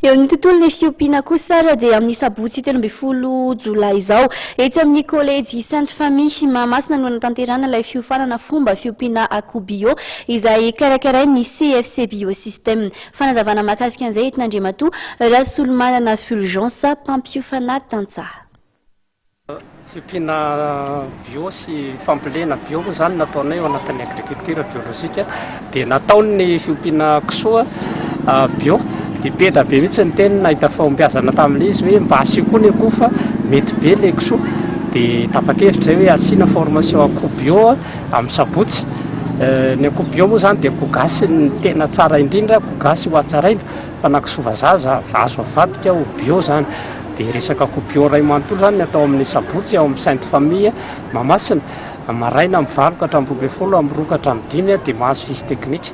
Eo amin'ny tontolon'ny fiompiana kosa ary dia amin'ny sabotsy 13 jolay izao, etsy amin'ny kolejy Sainte Famille Mahamasina no hanatanterahana ilay fiofanana fomba fiompiana akoho bio izay karakarain'ny CFC Biosystem. Fanazavana mahakasika an'izay entin'Andriamatoa Rasolomanana Fulgence, mpampiofana tantsaha. Fiompiana bio sy fambolena bio moa izany nataonay ao anatin'ny agriculture biologique dia natao ny fiompiana kisoa bio dia be dia be mihitsy ny teny nahita fahombiazana tamin'ilay izy hoe mba asio koa ny akoho fa mety be ilay kisoa dia tapa-kevitra izay hoe asiana formation akoho bio amin'ny sabotsy. Ny akoho bio moa izany dia akoho gasy ny tena tsara indrindra, akoho gasy ho hatsaraina fa na kisoa vazaha aza azo avadika ho bio izany. Dia resaka akoho bio iray manontolo izany ny atao amin'ny sabotsy ao amin'ny Sainte Famille Mahamasina, maraina amin'ny 8 ka hatramin'ny 12, amin'ny 2 ka hatramin'ny 5 dia mahazo fiche technique.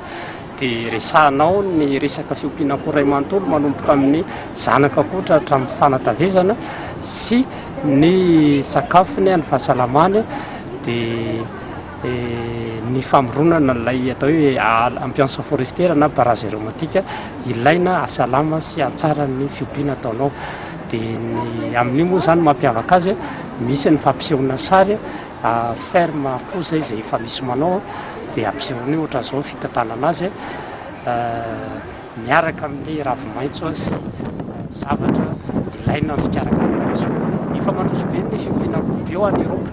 Dia resahana ao ny resaka fiompiana akoho iray manontolo manomboka amin'ny zanaka akoho hatramin'ny fanatavezana sy ny sakafony, ny fahasalamany, dia ny famoronana ilay atao hoe ambiance forestière na barrage aromatique ilaina hahasalama sy hahatsara ny fiompiana ataonao. Dia ny amin'io moa izany mampiavaka azy, misy ny fampisehoana sary ferme akoho izay izay efa misy manao dia ampisehoana io ohatran'izao ny fitantanana azy. Miaraka amin'ny ravi-maitso sy zavatra ilaina amin'ny fikarakarana azy io. Efa mandroso be ny fiompiana akoho bio any Eropa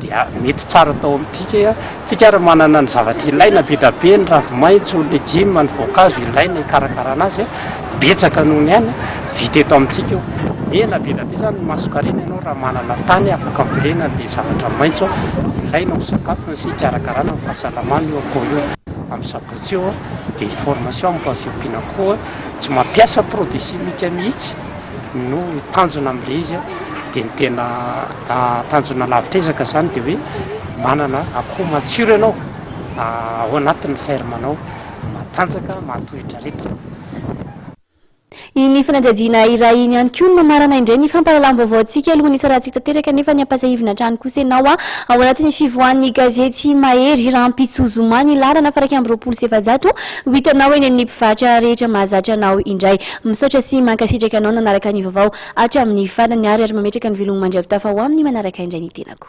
dia mety tsara atao amintsika. Tsika ary manana ny zavatra ilaina be dia be, ny ravi-maitso, ny legioma, ny voankazo ilaina hikarakarana azy, betsaka noho ny any, vita eto amintsika io. Mihena be dia be izany ny masonkarena ianao raha manana tany afaka ambolena an'ilay zavatra maitso ilaina ho sakafony sy hikarakarana ny fahasalamana io akoho io. Amin'ny sabotsy io dia formation momba ny fiompiana akoho tsy mampiasa produit chimique mihitsy no tanjona amin'ilay izy dia ny tena tanjona lavitra ezaka izany dia hoe manana akoho matsiro ianao ao anatin'ny ferme-nao, matanjaka, mahatohitra aretina. Iny fanadihadiana iray iny ihany koa no mamarana indray ny fampahalalam-baovaontsika alohan'ny hisarahantsika tanteraka nefa ny ampahatsiahivina hatrany kosa ianao ao anatin'ny fivoahan'ny gazety Mahery rahampitso zoma ny laharana faha 421 ho hitanao eny amin'ny mpivarotra rehetra mahazatra anao indray. Misaotra sy mankasitraka anao nanaraka ny vaovao hatramin'ny farany ary ary mametraka ny veloma mandra-pitafa ho amin'ny manaraka indray ny tenako.